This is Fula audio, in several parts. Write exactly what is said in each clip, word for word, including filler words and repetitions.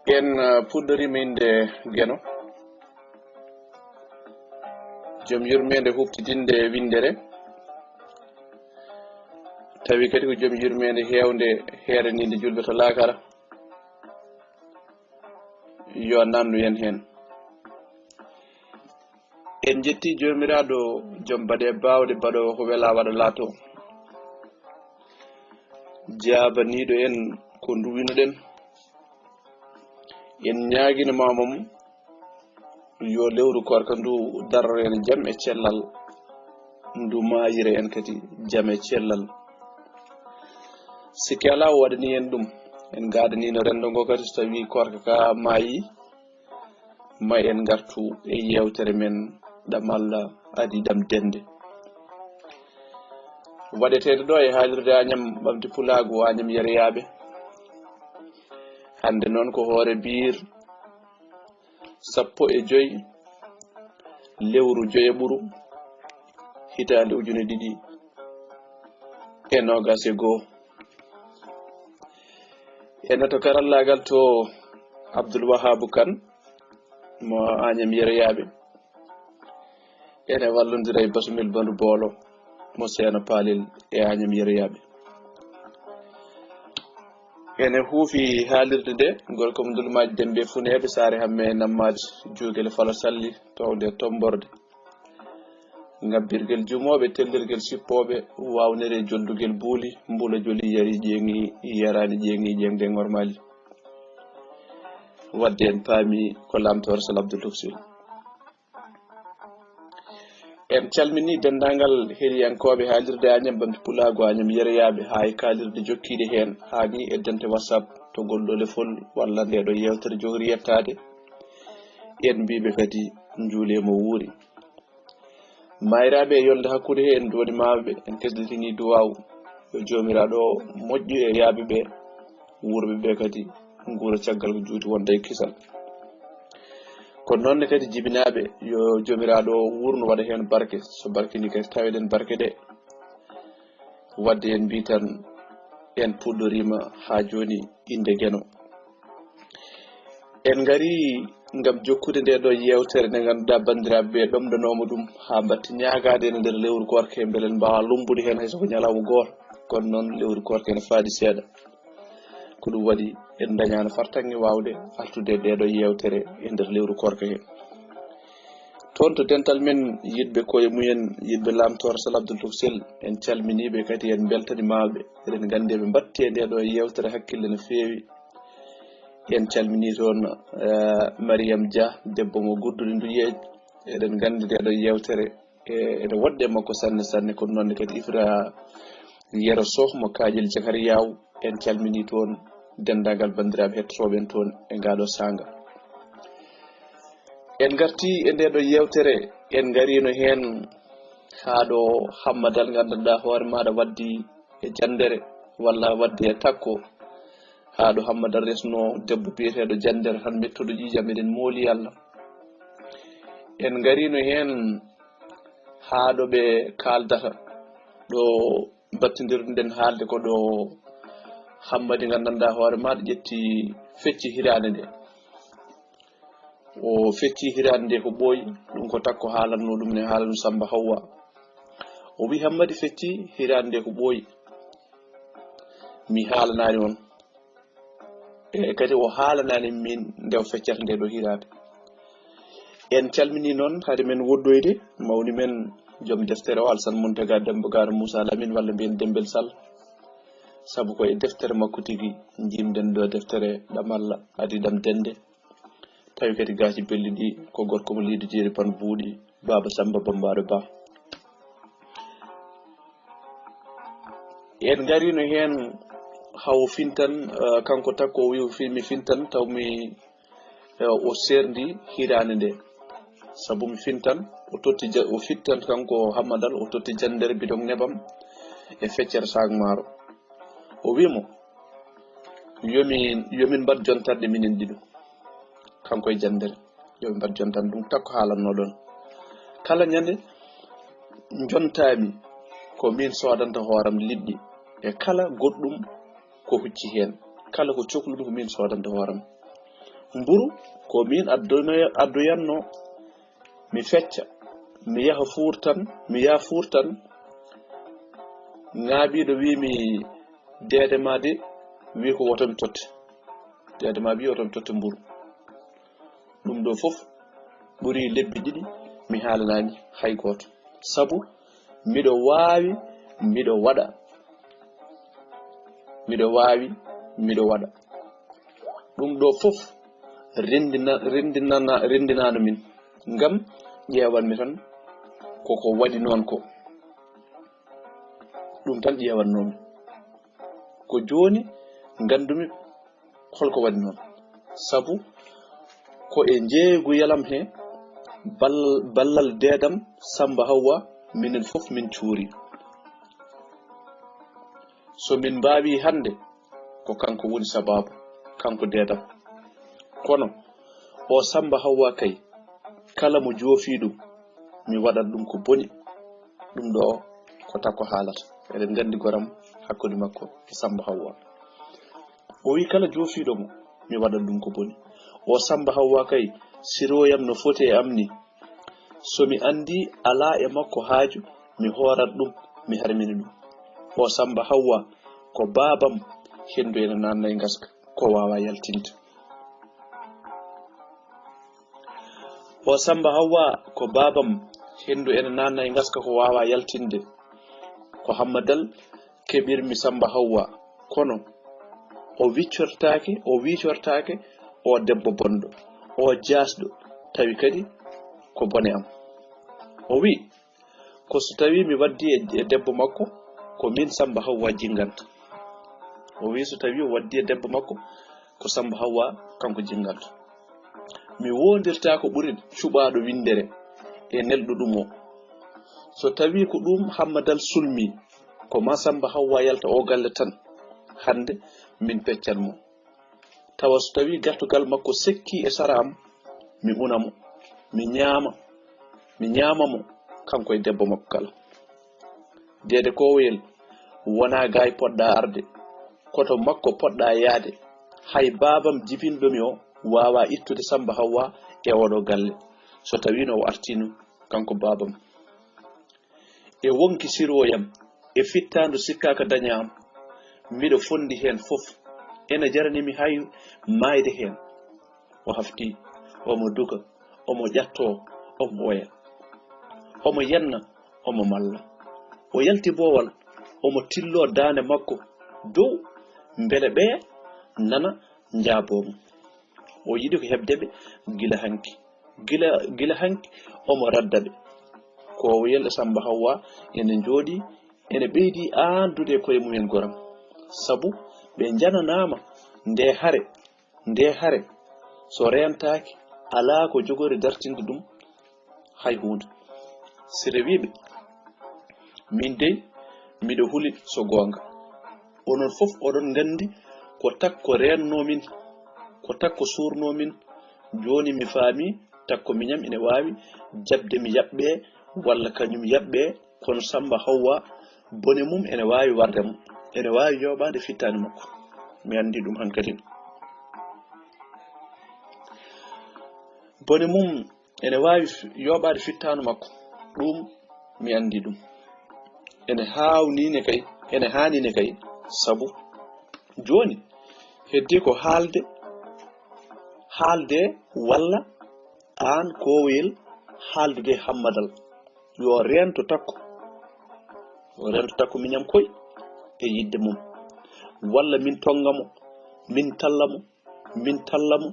En uh, puɗɗorima innde Geno, joom yurmeende huɓtidinde e winndere, tawi kadi ko joom yurmeende heewnde heeraninde julɓe to laakara. Yo nannu en heen. En njetti Joomiraaɗo, joom baɗe baawɗe, baɗoowo ko wela waɗa laato, jaabaniiɗo en ko nduwinoɗen. En ñaagino mamam yo lewru koorka ndu darro en jam e cellal, ndu maayira en kadi jam e cellal. Sikke alaa, o waɗani en ɗum. En ngaadaniino renndo ngo kadi, so tawii koorka ka maayi, ma en ngartu e yeewtere men ɗam Allah adi ɗam dende. Waɗeteeɗo ɗo e haalirde Añam Ɓamti Pulaagu, Añam Yereyaaɓe. Hannde noon ko hoore biir sappo e joy lewru joy e ɓuru, hitaande ujune ɗiɗi e noogas e goo. E neto karallaagal to Abdul Wahabu Kan mo Añam Yereyaaɓe. Ene wallondira e Basumel Bandu Boolo mo Seeno Paalel e Añam Yereyaaɓe. Ene huufi haalirde nde gorko mo Ndulmaaji Dembe Funeeɓe, Saare Hamme e Nammaaji, Juugel Fala Salli, towde Tomborde. Ngabbirgel jumooɓe, tellirgel sippooɓe, waawnere joldugel buuli, mbula joli yari ƴeeŋi, yaraani ƴeeŋi, ƴeeŋde ŋormaali. Wadde en paami ko Laamtoor Sal Abdul Tufsil. En calmini denndaangal heɗiyankooɓe haalirde Añam Ɓamti Pulaagu, Añam Yereyaaɓe, haa e kaalirde jokkiiɗe heen, haa ni e dente WhatsApp, to ngol ɗo lefol walla nde ɗo yeewtere jogori yettaade. En mbiiɓe kadi njuule mo wuuri. Mayraaɓe e yolde hakkunde he, en duwanimaama ɓe, en kesditini duwaaw. Yo Joomiraaɗo moƴƴu e yaaɓe ɓe, wuurɓe ɓe kadi nguura caggal ko juuti wonda e kisal. Kono noon ne kadi jibinaaɓe, yo Joomiraaɗo wuurno waɗa heen barke, so barke ni kadi taweɗen barke ɗe. Wadde en mbi tan, en puɗɗoriima haa jooni innde Geno. En ngari ngam jokkude nde ɗo yeewtere nde ngannduɗaa banndiraaɓe ɓe ɗomɗanooma ɗum haa mbatti ñaagaade ene nder lewru koorka he, mbele en mbaawa lummbude heen hay so ko ñalawma gooto. Kono noon lewru koorka ene faadi seeɗa. Ko ɗum waɗi en ndañaano fartaŋŋe waawde artude e ɗee ɗo yeewtere e nder lewru koorka he. Toon to dental men yiɗɓe koye mumen, yiɗɓe Laamtoor Sal Abdul Tufsil, en calminii ɓe kadi en mbeltaniima ɓe. Eɗen nganndi eɓe mbatti e nde ɗo yeewtere hakkille no feewi. En calminii toon eh, Mariam Dia, debbo mo Gudduɗi Nduyeej. Eɗen nganndi nde ɗo yeewtere e ene woɗɗi e makko sanne sanne, kono noon ne kadi Ifra Yero Soh mo Kaaƴel Jakariyaw. En calminii toon denndaangal banndiraaɓe hettotooɓe en toon e ngaa ɗo saanga. En ngartii e ndee ɗo yeewtere, en ngariino heen haa ɗo Hammadal nganndanɗaa hoore maaɗa waddi e janndere walla waddi e takko, haa ɗo Hammadal resno debbo biyeteeɗo janndere tan mettuɗo ƴiiƴam, eɗen mooli Allah. En ngariino heen haa ɗo ɓe kaaldata, ɗo mbattindirɗen haalde ko ɗo Hammadi nganndanɗaa hoore maaɗa ƴetti fecci hiraande nde. O fecci hiraande nde ko ɓooyi, ɗum ko takko haalanno ɗum ne, haalanno Samba Hawwa. O wi Hammadi fecci hiraande nde ko ɓooyi. Mi haalanaani on. E kadi o haalanaani min nde o feccata nde ɗo hiraande. En calminii noon, hade men woɗɗoyde, mawni men joom deftere o, Alsan Muntaga Demba Gaano Moussa Lamine, walla mbiyen Dembel Sall. Sabu ko e deftere makko tigi njimɗen ɗo deftere ɗam Allah adi ɗam dende. Tawi kadi gaaci belli ɗi ko gorko mo Leydi Jeeri Pan buuɗi, Baaba Samba Bambaɗo Ba. En ngariino heen hawo fintan, eh, kanko takko o wi o fi-, mi fintan, taw mi, eh, o serndi hiraande nde. Sabu mi fintan, o totti ja-, o fittan kanko Hammadal, o totti janndere bidon nebam e feccere saak maaro. O wi mo, "Yo min, yo min mbaɗ jontanɗe minen ɗiɗo." Kanko e janndere. Yo ɓe mbaɗ jontan ɗum takko haalanno ɗon. Kala ñande jontaami ko min soodanta hooram liɗɗi e kala goɗɗum ko hucci heen. Kala ko cokluɗum ko min soodanta hooram. Mburu ko min addono-, addoyanno, mi fecca, mi yaha fuurtan, mi yaha fuurtan. Ŋaabiiɗo wi mi, "Deede ma de wi ko woto mi totte." Deede ma wi woto mi totte mburu. Ɗum ɗo fof ɓuri lebbi ɗiɗi mi haalanaani hay gooto. Sabu miɗo waawi, miɗo waɗa. Miɗo waawi, miɗo waɗa. Ɗum ɗo fof renndina-, renndinana-, renndinaano min. Ngam ƴeewanmi tan ko ko waɗi noon ko. Ɗum tan ƴeewannoomi. Ko jooni nganndumi holko waɗi noon. Sabu ko e njeeygu yalam he ballal, ballal deedam Samba Hawwa, minen fof min cuuri. So min mbaawi hannde, ko kanko woni sabaabu, kanko deedam. Kono o Samba Hawwa kay, kala mo joofi ɗum, mi waɗat ɗum ko boni. Ɗum ɗo ko takko haalata. Eɗen nganndi goram hakkunde makko e Samba Hawwa. O wi, "Kala joofiiɗo mo, mi waɗat ɗum ko boni." O Samba Hawwa kay, siroyam no foti e am ni. So mi anndi alaa e makko haaju, mi hoorat ɗum, mi harmini ɗum. O Samba Hawwa ko baabam, henndu ene naatna e ngaska, ko waawa yaltinde. O Samba Hawwa ko baabam, henndu ene naatna e ngaska, ko waawa yaltinde. Ko Hammadal keɓirmi Samba Hawwa, kono o wiccortaake, o wiicortaake o debbo bonɗo, o jaasɗo, tawi kadi ko bone am. O wi, ko so tawi mi waddi e, e debbo makko, ko min Samba Hawwa jinganta. O wi so tawi o waddi e debbo makko, ko Samba Hawwa kanko jinganta. Mi wondirta ko ɓuri cuɓaaɗo winndere e nelɗo ɗum o. So tawi ko ɗum Hammadal sulmi, ko ma Samba Hawwa yalta o galle tan. Hannde min peccan mo. Tawa so tawi gartugal makko sekki e sara am, mi una mo, mi ñaama, mi ñaama mo, kanko e debbo makko kala. Deede Koowoyel, wonaa gaay poɗɗa arde, ko to makko poɗɗa yaade. Hay baabam jibinɗo mi o waawa ittude Samba Hawwa e oɗo galle, so tawino o artino kanko baabam. E wonki siroyam, e fittaandu sikkaaka daña am, miɗo fondi heen fof. Ene jarani mi hay maayde heen. O hafti, omo duka, omo ƴatto, omo oya. Omo yenna, omo malla. O yalti boowal, omo tillo daande makko dow, mbele ɓe nana njaaboo mo. O yiɗi ko heɓde ɓe gila hanki. Gila, gila hanki, omo radda ɓe. Koowoyel e Samba Hawwa ene njooɗi, ene ɓeydi aandude e koye mumen goram. Sabu ɓe njananaama nde hare, nde hare, so reentaaki, alaa ko jogori dartinde ɗum hay huunde. Si rewiiɓe, min dey, miɗo huli so goonga. Onon fof oɗon nganndi ko takko reenno min, ko takko suurno min. Jooni mi faami, takko miñam ene waawi jaɓde mi yaɓɓe, walla kañum yaɓɓe, kono Samba Hawwa, bone mum ene waawi warde mo. Ene waawi yooɓaade fittaani makko. Mi anndi ɗum hankadin. Bone mum ene waawi f-, yooɓaade fittaanu makko. Ɗum mi anndi ɗum. Ene haawnii ne kay, ene haani ne kay, sabu jooni heddi ko haalde, haalde walla aan Koowoyel haaldude Hammadal. Yo reento takko, yo reento takko miñam koy e yiɗde mum. Walla min tonnga mo, min talla mo, min talla mo,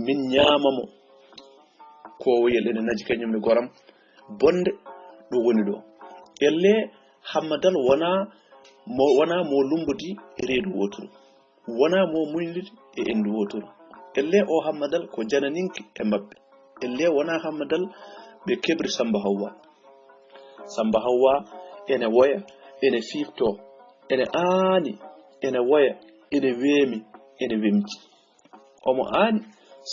min ñaama mo. Koowoyel ene naji kañum ne goram bonde ɗo woni ɗo. Ellee Hammadal wonaa mo, wonaa mo lumbodi e reedu wooturu. Wonaa mo muñlidi e enndu wooturu. Ellee o Hammadal ko jananinke e maɓɓe. Ellee wonaa Hammadal ɓe keɓri Samba Hawwa. Samba Hawwa ene woya, ene fiifto, ene aani, ene woya, ene weemi, ene wemji. Omo aani,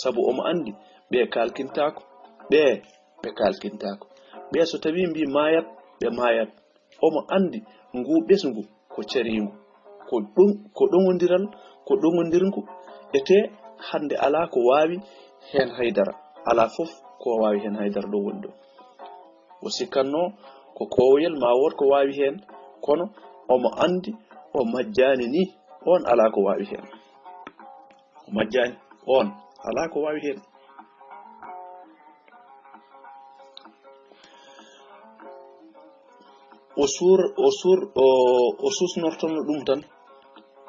sabu omo anndi ɓe kalkintaako, ɓe, ɓe kalkintaako. Ɓe so tawi mbi maayat, ɓe maayat. Omo anndi ngu ɓesngu ko cariingu, ko ɗoŋ-, ko ɗoŋondiral, ko ɗoŋondirngu, etee hannde alaa ko waawi heen haydara, alaa fof ko waawi heen haydara ɗo woni ɗo. O sikkatnoo ko koowoyel ma wood ko waawi heen, kono omo anndi o majjaani ni, oon alaa ko waawi heen. O majjaani, oon alaa ko waawi heen. O suur, o suur, o, o susnortono ɗum tan.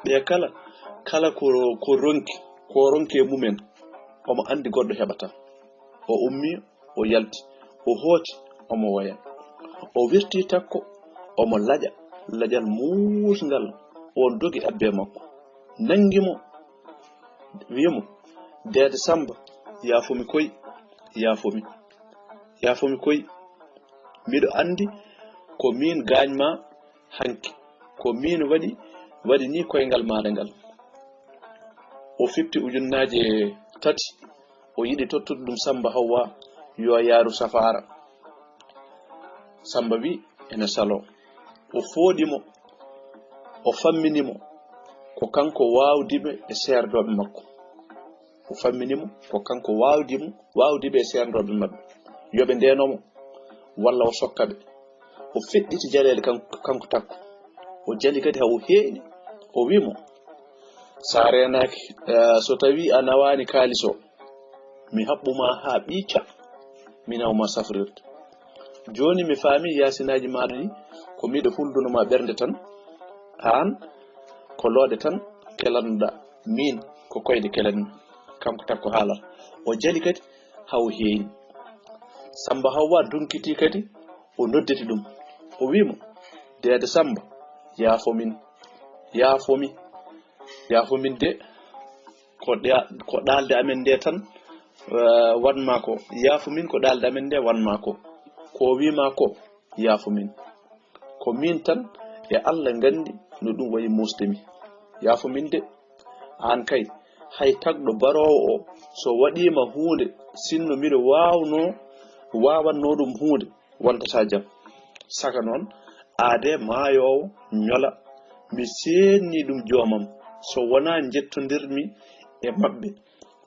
Ɓe kala, kala ko, ko ronki, ko ronki e mumen, omo anndi goɗɗo heɓata. O ummi, o yalti, o hooti, omo woya. O wirti takko, omo laƴa, laƴal muusngal, on dogi abbe makko. Nanngi mo, wi'i mo, "Deede Samba, yaafomi koy, yaafomi, yaafomi koy. Miɗo anndi ko miin gaañ ma hanki, ko miin waɗi, waɗi ni koyngal maaɗa ngal." O fiɓti ujunnaaje tati, o yiɗi tottude ɗum Samba Hawwa, yo yaaru safaara. Samba wi ene saloo. O fooɗi mo, o fammini mo, ko kanko waawdi ɓe e seerdooɓe makko. O fammini mo, ko kanko waawdi mo, waawdi ɓe e seerdooɓe maɓɓe. Yo ɓe ndeenoo mo, walla o sokka ɓe. O feɗɗiti jaleele kan-, kanko takko. O jali kadi haa o heeƴi. O wi mo, "So a reenaaki, eh, so tawii a nawaani kaalis o, mi haɓɓu ma haa ɓiica, mi nawa ma safrirde. Jooni mi faami yaasinaaji maaɗa ɗi, ko miɗo hulduno ma ɓernde tan, aan ko looɗe tan kelannoɗaa, miin ko koyɗe kelanmi." Kanko takko haalata. O jali kadi haa o heeñi. Samba Hawwa dunkiti kadi, o nodditi ɗum. O wi mo, "Deede Samba, yaafo min, yaafo mi, yaafo min de, ko ɗa-, ko ɗaalde amen nde tan, eh, wan ma ko, yaafo min ko ɗaalde amen nde wan ma ko, ko o wi ma ko, yaafo min. Ko min tan e Allah nganndi no ɗum wayi muusde mi. Yaafo min de, aan kay, hay tagɗo baroowo o, so waɗiima huunde, sinno miɗo waawnoo, waawannoo ɗum huunde, wontataa jam. Saka noon, aadee maayoowo ñola, mi seedni ɗum joomam, so wonaa njettondirmi e maɓɓe,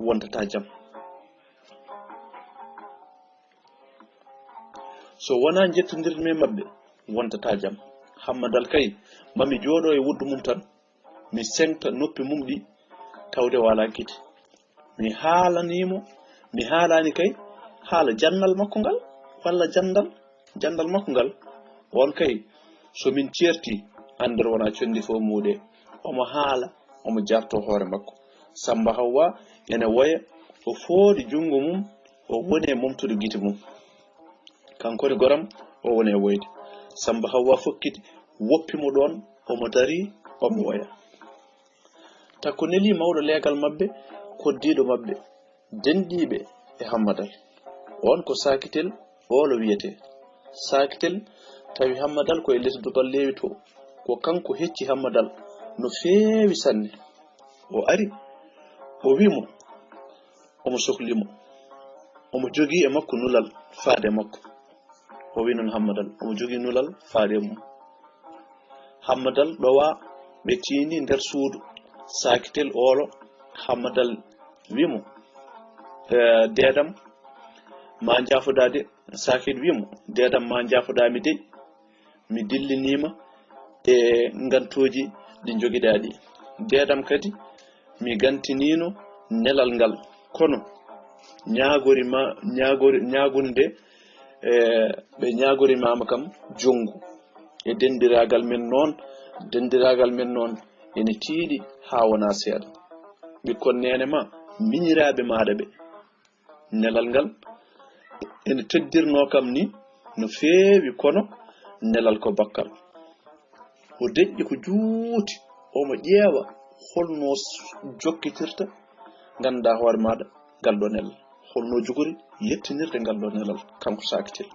wontataa jam. So wonaa njettondirmi e maɓɓe, wontataa jam. Hammadal kay, mami jooɗo e wuddu mum tan, mi seŋta noppi mum ɗi, tawde o alaa gite. Mi haalanii mo, mi haalaani kay haala jannal makko ngal, walla janndal, janndal makko ngal. On kay, so min ceerti, annder wonaa conndi fof muuɗe." Omo haala, omo jarto hoore makko. Samba Hawwa ene woya, o fooɗi junngo mum, o woni e momtude gite mum. Kanko ne goram, o woni e woyde. Samba Hawwa fokkiti, woppi mo ɗoon, omo darii, omo woya. Takko neli mawɗo leegal maɓɓe, koddiiɗo maɓɓe, denɗiiɓe e Hammadal. On ko Saakitel, oolo wiyetee. Saakitel tawi Hammadal ko e lesdugal leewi to. Ko kanko hecci Hammadal no feewi sanne. O ari, o wi mo, omo sokli mo. Omo jogii e makko nulal faade e makko. O wi noon Hammadal, omo jogii nulal faade e mum. Hammadal ɗowa, ɓe tiindi nder suudu. Saakitel oolo, Hammadal wi mo, "Eh, deedam, ma njaafodaa de." Saakit wi mo, "Deedam, ma njaafodaa mi dey. Mi dilliniima e ngantooji ɗi njogiɗaa ɗi. Deedam kadi, mi gantiniino nelal ngal. Kono ñaagori ma, ñaagori, ñaagunde, eh, ɓe ñaagori maama kam jonngu. E denndiraagal men noon, denndiraagal men noon ene tiiɗi haa wonaa seeɗa. Ɓikkon neene ma, miñiraaɓe maaɗa ɓe. Nelal ngal ene teddirnoo kam ni no feewi, kono nelal ko bakkal." O deƴƴi ko juuti, omo ƴeewa holno s-, jokkitirta, nganndaa hoore maaɗa ngal ɗo nelal. Holno jogori yettinirde ngal ɗo nelal, kanko Saakitel.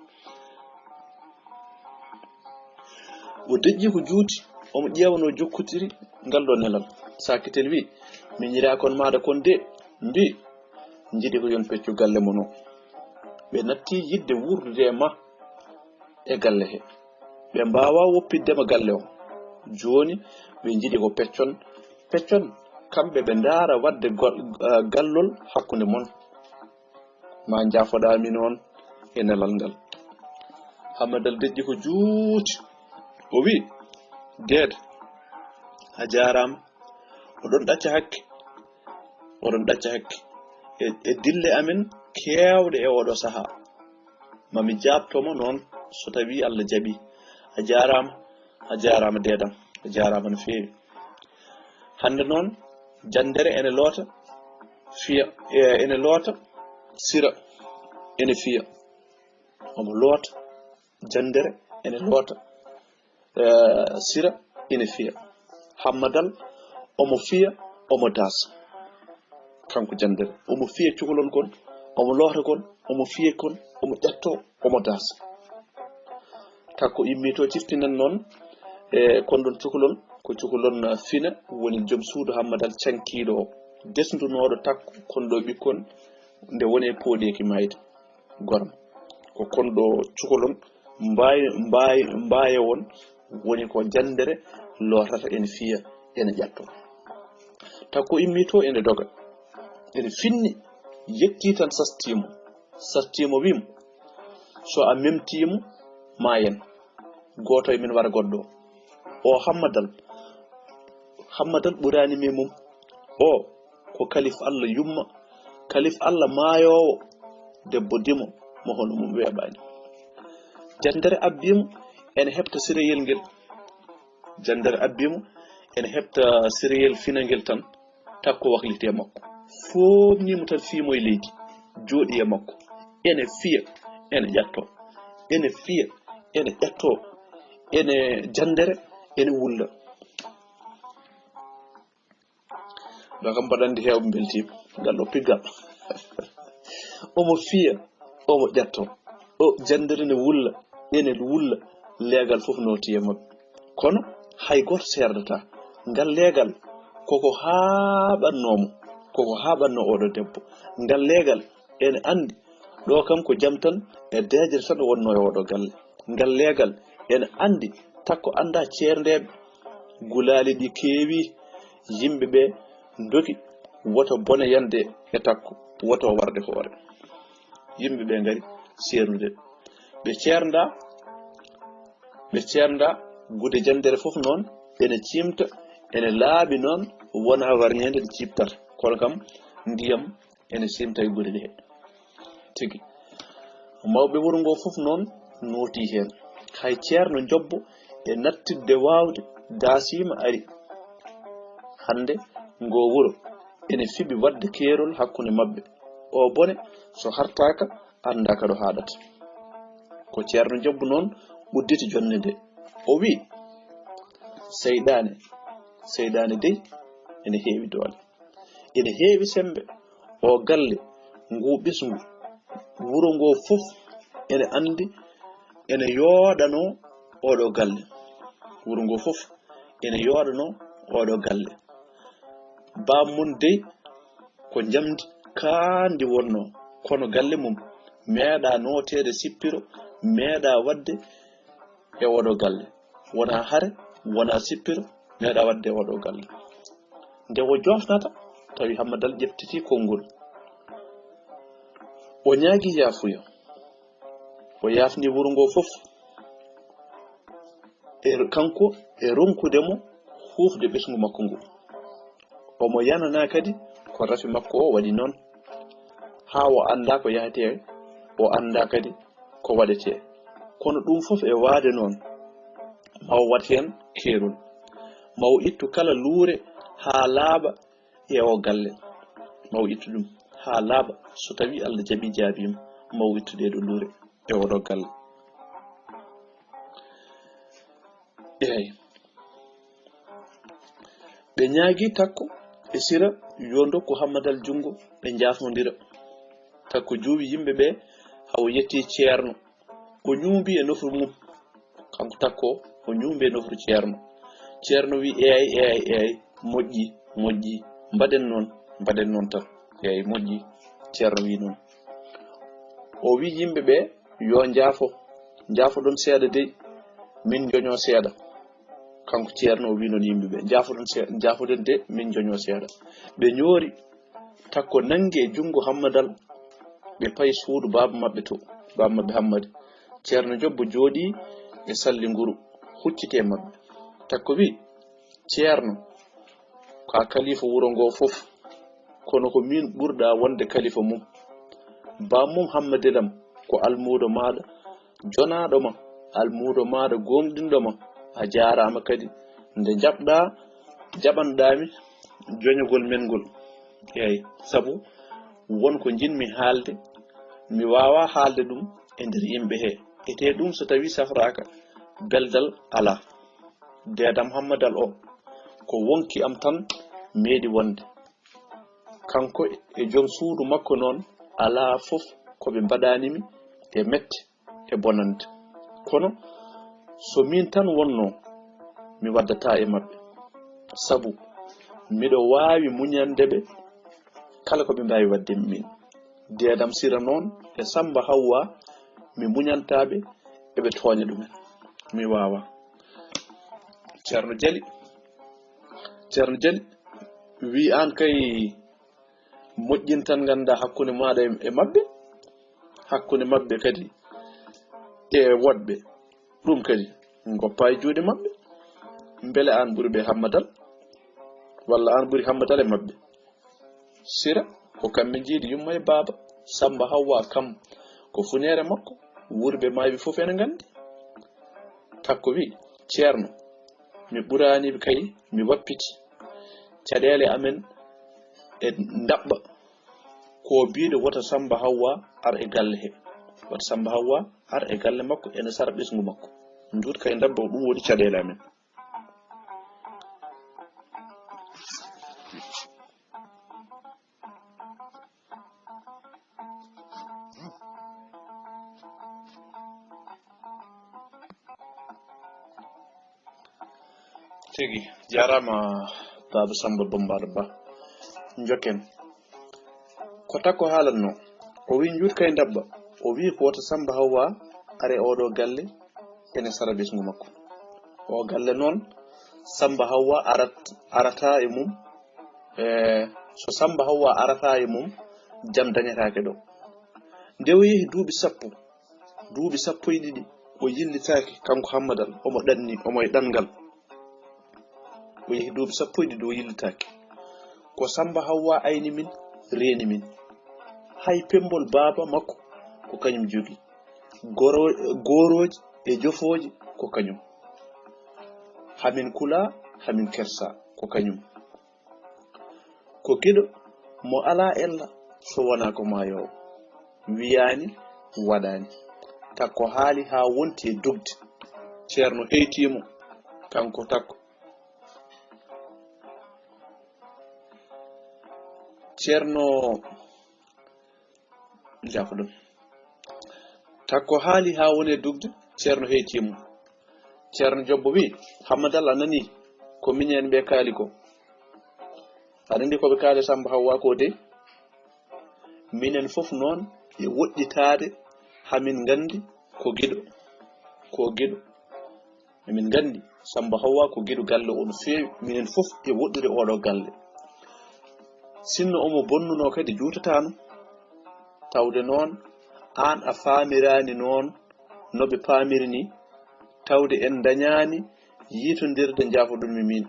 O deƴƴi ko juuti, omo ƴeewa no jokkotiri ngal ɗo nelal. Saakitel wi, "Miñiraakon maaɗa kon de, mbi, njiɗi ko yon peccu galle mon o. Ɓe natti yiɗde wuurdude e ma e galle he. Ɓe mbaawa woppitde ma galle o. Jooni ɓe njiɗi ko peccon, peccon." kamɓe ɓe ndaara waɗde gol-, eh, gallol hakkunde mon. Ma njaafoɗaa mi noon e nelal ngal. Hammadal deƴƴi ko juuti. O wi, "Deed, a jaaraama. Oɗon ɗacca hakke. Oɗon ɗacca hakke. E, e dille amen keewɗe e oɗo sahaa. Ma mi jaabto mo noon so tawi Allah jaɓi. A jaaraama, a jaaraama deedam. A jaaraama no feewi." Hannde noon, janndere ene loota, fiya, e, ene loota, sira ene fiya. Omo loota, janndere ene loota, e, sira ene fiya. Hammadal omo fiya, omo daasa. Kanko janndere, omo fiya cukalon kon, omo loota kon, omo fiya kon, omo ƴetto, omo daasa. Takko immi to ciftinan noon, e, kon ɗon cukalon, ko cukalon, eh, fina, woni joom suudu Hammadal cankiiɗo o, desndunooɗo takko kon ɗo ɓikkon nde woni e pooɗeeki maayde. Gorma. Ko kon ɗo cukalon mbaay-, mbaay-, mbaaye won, woni ko janndere lootata ene fiya, ene ƴatto. Takko immi to ene doga. Ene finni, yetti tan sastimo. Sastimo wimo, "So a memtimo, maayen. Gooto e min wara goɗɗo." O Hammadal. Hammadal ɓurani mi mum. O ko kalif Allah yumma, kalif Allah maayoowo, debbo dimo mo hono mum weeɓaani. Janndere abbiimo ene heɓta sireyel ngel. Janndere abbiimo ene heɓta sireyel fina ngel tan, takko wakliti e makko. Foomnimo tan fiimo e leydi, jooɗi e makko. Ene fiya, ene ƴatto. Ene fiya, ene ƴatto. Ene janndere, ene wulla. Ɗo kam mbaɗa anndi heewɓe mbeltiima. Ngal ɗo piggal. Omo fiya, omo ƴatto. O janndere ne wulla, ene wulla, leegal fof nooti e maɓɓe. Kono hay gooto seerdataa. Ngal leegal koko haaɓannoo mo, koko haaɓannoo oɗo debbo. Ngal leegal ene anndi ɗo kam ko jam tan e deeƴre tan o wonnoo e oɗo galle. Ngal leegal ene anndi takko anndaa ceerndeeɓe. Gulaali ɗi keewi, yimɓe ɓe ndogi, woto bone yande e takko, woto warde hoore. Yimɓe ɓe ngari ceernude. Ɓe ceernda, ɓe ceernda, gude janndere fof noon ene ciimta, ene laaɓi noon, wona warñeende ɗe ciiptata. Kono kam, ndiyam ene simta e gude ɗe. Tigi. Mawɓe wuro ngo fof noon nooti heen. Hay ceerno Njobbo e nattidde waawde daasiima ari. Hannde ngo wuro ene fiɓi waɗde keerol hakkunde maɓɓe. O bone so hartaaka anndaaka ɗo haaɗata. Ko ceerno Njobbo noon udditi jonnde nde. O wi, "Seyɗaane, seyɗaane dey ene heewi doole." Ene heewi semmbe. O galle, ngu ɓesngu, wuro ngo fof ene anndi, ene yooɗanoo oɗo galle. Wuro ngo fof ene yooɗanoo oɗo galle. Baam mum dey ko njamndi kaandi wonnoo, kono galle mum meeɗaa nooteede sippiro, meeɗaa waɗde e oɗo galle. Wonaa hare, wonaa sippiro, meeɗaa waɗde e oɗo galle. Nde o joofnata, tawi Hammadal ƴeftitii konngol. O ñaagii yaafuya. O yaafni wuro ngo fof. E kanko e ronkude mo huufde ɓesngu makko ngu. Omo yananaa kadi ko rafi makko o waɗi noon. Haa o anndaa ko yahetee, o anndaa kadi ko waɗetee. Kono ɗum fof e waade noon, ma o waɗ heen keerol. Ma o ittu kala luure haa laaɓa e o galle. Ma o ittu ɗum haa laaɓa. So tawii Allah jaɓii, jaabiima, ma o ittu ɗee ɗoo luure e oɗo galle. Eey. Ɓe ñaagii Takko e Sira yo ndokku Hammadal junngo, ɓe njaafondira. Takko juuwi yimɓe ɓee, haa o yettii Ceerno. O ñuumbi e nofru mum. Kanko Takko, o ñuumbi e nofru Ceerno. Ceerno wi, "Eey, eey, eey, moƴƴi, moƴƴi. Mbaɗen noon, mbaɗen noon tan. Eey, moƴƴi." Ceerno wi noon. O wi yimɓe ɓee, "Yo njaafo, njaafoɗon seeɗa dey, min njoñoo seeɗa." Kanko Ceerno o wii noon yimɓe ɓe, "Njaafoɗon see-, njaafoɗen de, min njoñoo seeɗa." Ɓe ñoori, Takko nanngi e junngo Hammadal, ɓe payi suudu baaba maɓɓe to, baaba maɓɓe Hammadi. Ceerno Jobbo jooɗii e salli nguru, hucciti e maɓɓe. Takko wii, "Ceerno, ko a kalifa wuro ngoo fof, kono ko miin ɓurɗaa wonde kalifa mum. Baam mum Hammadilam ko almuudo maaɗa, jonaaɗo ma, almuudo maaɗa gooŋɗinɗo ma. A jaaraama kadi nde njaɓɗaa, jaɓanɗaa mi joñagol men ngol." Eey, sabu won ko njiɗmi haalde, mi waawaa haalde ɗum e nder yimɓe hee. Etee ɗum so tawii safraaka, beldal alaa. Deedam Hammadal o, ko wonki am tan meeɗi wonde. Kanko e joom suudu makko noon, alaa fof ko ɓe mbaɗaani mi e mette e bonande. Kono so miin tan wonnoo, mi waddataa e maɓɓe. Sabu miɗo waawi muñande ɓe kala ko ɓe mbaawi waɗde mi miin. Deedam Sira noon e Samba Hawwa, mi muñantaa ɓe, eɓe tooña ɗumen. Mi waawaa. Ceerno Jali, Ceerno Jali wii, "Aan kay moƴƴin tan nganndaa hakkunde maaɗa e, e maɓɓe, hakkunde maɓɓe kadi e woɗɓe. Ɗum kadi ngoppa e juuɗe maɓɓe. Mbele aan ɓuri ɓe Hammadal, walla aan ɓuri Hammadal e maɓɓe?" Sira, ko kamɓe njiidi yumma e baaba. Samba Hawwa kam ko funeere makko, wuurɓe maayɓe fof ene nganndi. Takko wii, "Ceerno, mi ɓuraani ɓe kay, mi wappiti. Caɗeele amen e ndaɓɓa ko biiɗo wota Samba Hawwa ar e galle he. Wota Samba Hawwa ar e galle makko ene sara ɓesngu makko. Njuut kay ndaɓɓa ko ɗum woni caɗeele amen." Tigi, jaaraama Baaba Samba Bombaaɗo Ba. Njokken. Ko Takko haalatnoo. O wii, "Njuut kay ndaɓɓa." O wii ko wota Samba Hawwa are oɗo galle, ene sara ɓesngu makko. O galle noon, Samba Hawwa arat-, arata e mum. E, so Samba Hawwa arata e mum, jam dañataake ɗo. Nde o yehi duuɓi sappo, duuɓi sappo e ɗiɗi, o yillitaaki, kanko Hammadal, omo ɗanni, omo e ɗanngal. O yehi duuɓi sappo e ɗiɗi, o yillitaaki. Ko Samba Hawwa ayni min, reeni min. Hay pemmbol baaba makko ko kañum jogii. Goro-, goorooji e jofooji ko kañum. Hamin kulaa, hamin kersaa ko kañum. Ko giɗo mo alaa ella so wonaa ko maayoowo. Wiyaani, waɗaani. Takko haali haa wonti e dogde. Ceerno heytii mo, kanko Takko. Ceerno, jaafoɗon. Takko haali haa woni e dogde, Ceerno heytii mo. Ceerno Jobbo wii, "Hammadal, a nanii ko miñen ɓe kaali ko? Aɗa anndi ko ɓe kaali Samba Hawwa ko de? Minen fof noon e woɗɗitaade, hamin nganndi ko giɗo, ko giɗo. Emin nganndi Samba Hawwa ko giɗo galle o no feewi, minen fof e woɗɗude oɗo galle. Sinno omo bonnunoo kadi juutataano. Tawde noon aan a faamiraani noon no ɓe paamiri ni, tawde en ndañaani yiitondirde, njaafoɗon mi miin.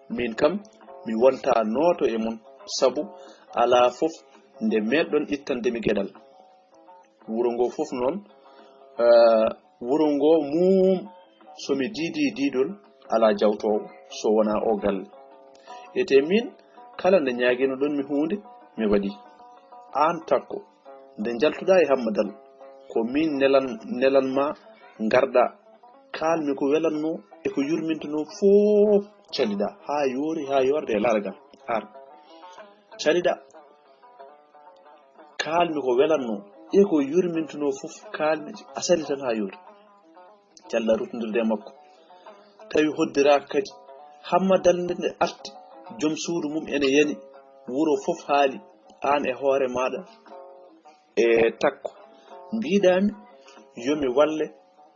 Miin kam mi wonta nooto e mon, sabu alaa fof nde meeɗɗon ittande mi geɗal." Wuro ngoo fof noon, eh, wuro ngoo muum, so mi diidii diidol, alaa jawtoowo so wonaa oo galle. Etee miin, kala nde ñaaginoɗon mi huunde, mi waɗi. Aan Takko, nde njaltuɗaa e Hammadal, ko miin nelan, nelan ma ngarɗaa. Kaalmi ko welannoo e ko yurmintunoo fof, caliɗaa haa yoori, haa yoorde e laaragal. Ar, caliɗaa. Kaalmi ko welannoo e ko yurmintunoo fof, kaalmi a sali tan haa yoori. Calla ruttondirde e makko. Tawi hoddiraaka kadi. Hammadal nde nde arti, joom suudu mum ene yani, wuro fof haali, aan e hoore maaɗa e Takko. Mbiɗaami yo mi walle,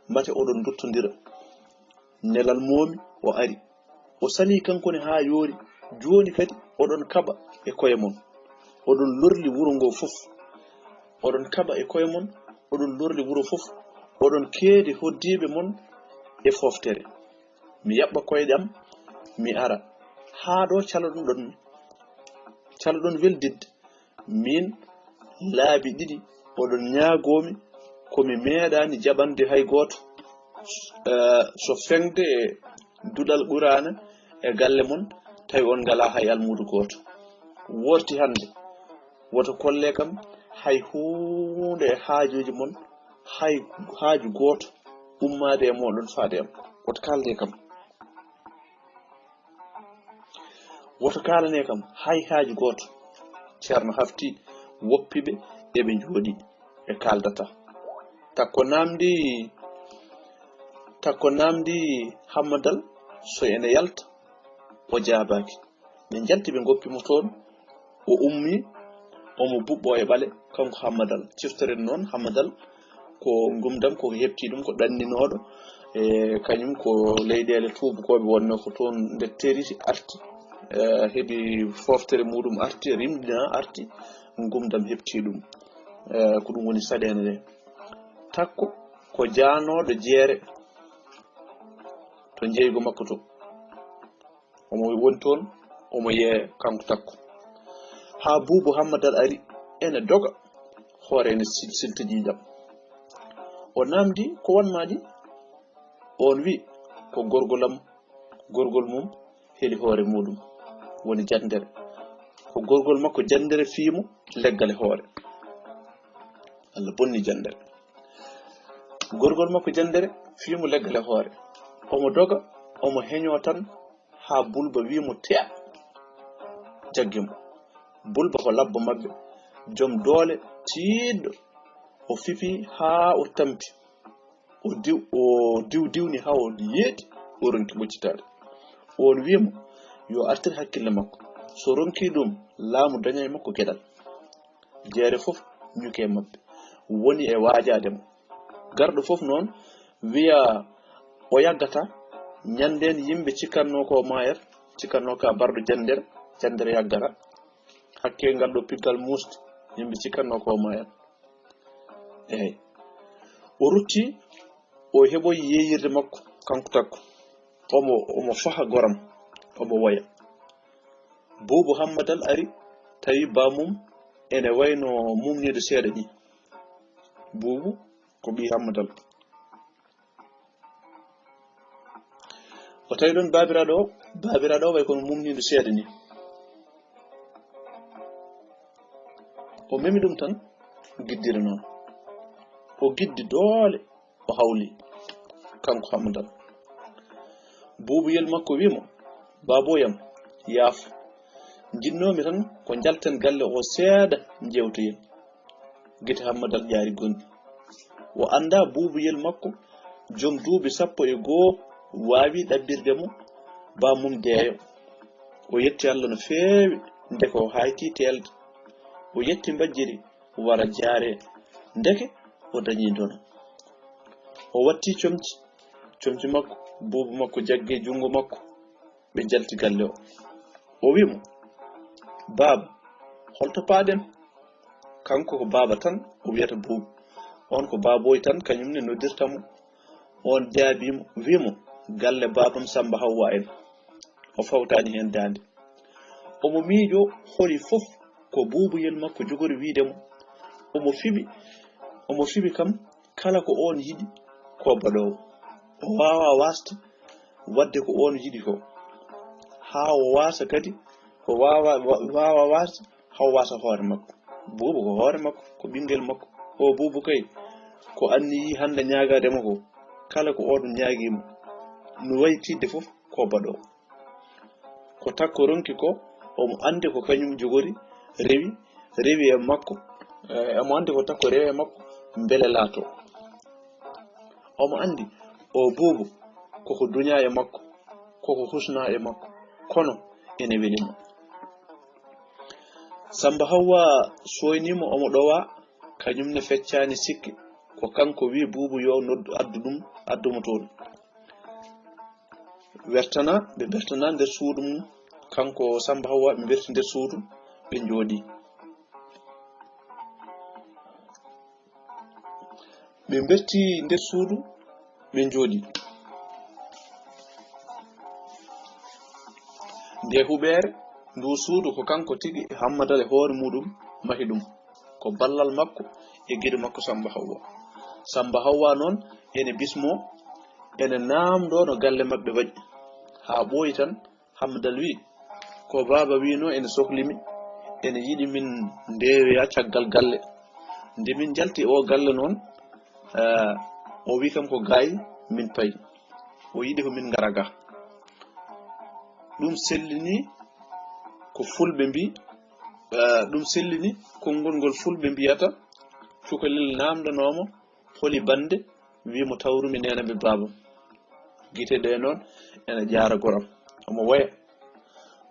mate oɗon nduttondira. Nelal moomi, O ari. O salii kanko ne haa yoori. Jooni kadi oɗon kaɓa e koye mon. Oɗon lorli wuro ngoo fof. Oɗon kaɓa e koye mon, oɗon lorli wuro fof, oɗon keedi hoɗdiiɓe mon e fooftere. Mi yaɓɓa koyɗe am, mi ara. Haa ɗo caloɗon ɗon, caloɗon weldidde. Miin laabi ɗiɗi oɗon ñaagoomi, ko mi meeɗaani jaɓande hay gooto. Eh, so feŋde e duɗal Quraana e galle mon, tawi on ngalaa hay almuudo gooto. Worti hannde, woto kolle kam hay huunde e haajuuji mon, hay haaju gooto ummaade e mooɗon faade am. Woto kaalde kam. Woto kaalane kam hay haaju gooto. Ceerno hafti woppi ɓe, eɓe njooɗi, ɓe kaaldata. Takko naamndi, takko naamndi Hammadal so ene yalta, o jaabaaki. Ɓe njalti, ɓe ngoppi mo toon, o ummi, omo buɓɓo e ɓale, kanko Hammadal. Ciftoren noon Hammadal ko ngumdam, ko heɓti ɗum, ko ɗanninooɗo, e kañum ko leyɗeele tuubakooɓe wonnoo ko toon nde teriti arti, e heɓi fooftere muuɗum arti, rimɗina arti, ngumdam heɓti ɗum. E ko ɗum woni saɗeende nde. Takko ko jaanooɗo jeere to njeygo makko to. Omo woni toon, omo yeeya kanko Takko. Haa Buubu Hammadal ari, ene doga, hoore ene sil-, silta ƴiiƴam. O naamndi ko wonmaa ɗi? Oon wi, ko gorgol am, gorgol mum heli hoore muuɗum, woni janndere. Ko gorgol makko janndere fii mo leggal e hoore. Allah bonni janndere. Gorgol makko janndere fii mo leggal e hoore. Omo doga, omo heñoo tan haa Bulba wii mo teeɓ. Jaggi mo. Bulba ko labbo maɓɓe, jom doole, tiiɗɗo. O fifi haa o tampi. O diw-, o diw-, diwni haa o yeeɗi, o ronki ɓoccitaade. Oon wii mo yo artir hakkille makko. So ronkii ɗum, laamu dañay makko geɗal. Jeere fof ñuke maɓɓe woni e waajaade mo. Garɗo fof noon wiya o yaggataa. Ñanndeen yimɓe cikkatnoo ko maayat, cikkatnoo ka barɗo janndere, janndere yaggata. Hakke ngal ɗo piggal muusde, yimɓe cikkatnoo ko maayat. Eey. O rutti, o heɓoyi yeeyirde makko, kanko Takko. Omo, omo faha goram, omo woya. Buubu Hammadal ari, tawi baamum ene wayno mumniiɗo seeɗa ni. Buubu ko ɓii Hammadal. O tawi ɗon baabiraaɗo o, baabiraaɗo o way kono mumniiɗo seeɗa ni. O memi ɗum tan, giddiri noon. O giddi doole, o hawli, kanko Hammadal. Buubuyel makko wii mo, "Baabooy am, yaafo. Njiɗnoomi tan ko njalten galle o seeɗa, njeewtoyen." Gite Hammadal ƴaari gonɗi. O anndaa buubuyel makko, jom duuɓi sappo e goo, waawi ɗaɓɓirde mo baamum deeyo. O yetti Allah no feewi, ndeke o haaytii teelde. O yetti mbajjiri, wara jaare, ndeke o dañii ndono. O watti comci, comci makko, buubu makko jaggi e junngo makko, ɓe njalti galle o. O wii mo, "Baaba, holto paaɗen?" Kanko ko baaba tan o wiyata buubu. Oon ko baabooy tan, kañum ne noddirta mo. Oon jaabii mo, wii mo, "Galle baabam Sammba Hawwa en." O fawtaani heen daande. Omo miijoo holi fof ko buubuyel makko jogori wiide mo. Omo fiɓi, omo fiɓi kam kala ko oon yiɗi ko baɗoowo. O waawaa waasde waɗde ko oon yiɗi ko. Haa o waasa kadi, o waawa, wa-, waawa waasde, haa o waasa hoore makko. Buubu ko hoore makko, ko ɓinngel makko. O buubu kay, ko anniyii hannde ñaagaade mo ko, kala ko oɗon ñaagii mo, no wayi tiiɗde fof, ko baɗo. Ko Takko ronki ko, omo anndi ko kañum jogori, rewi, rewi e makko, eh, omo anndi ko Takko rewi e makko, mbele laato. Omo anndi o buubu koko duñaa e makko, koko husnaa e makko, kono ene weli mo. Sammba Hawwa sooynii mo, omo ɗowaa, kañum ne feccaani sikke, ko kanko wii buubu yo noddu, addu ɗum, addu mo toon. Wertana, ɓe wertana nder suudu mum. Kanko Samba Hawwa, ɓe werti nder suudu, ɓe njooɗi. Ɓe mberti nder suudu, ɓe njooɗi. Nde huɓeere, ndu suudu ko kanko tigi Hammadal e hoore muɗum mahi ɗum. Ko ballal makko e giɗo makko Samba Hawwa. Samba Hawwa noon ene bismo, ene naamndo no galle maɓɓe waɗi. Haa ɓooyi tan, Hammadal wi, "Ko baaba wino ene sohli mi, ene yiɗi min ndeewoya caggal galle. Nde min njalti o galle noon, eh, o wi kam ko gaay min payi. O yiɗi ko min ngara ga." Ɗum sellini ko fulɓe mbi, eh, ɗum sellini konngol ngol fulɓe mbiyata, cukalel naamndanooma holi bannde, wi mo tawrumi nene be baaba. Gite ɗe noon ene jaara goram. Omo woya.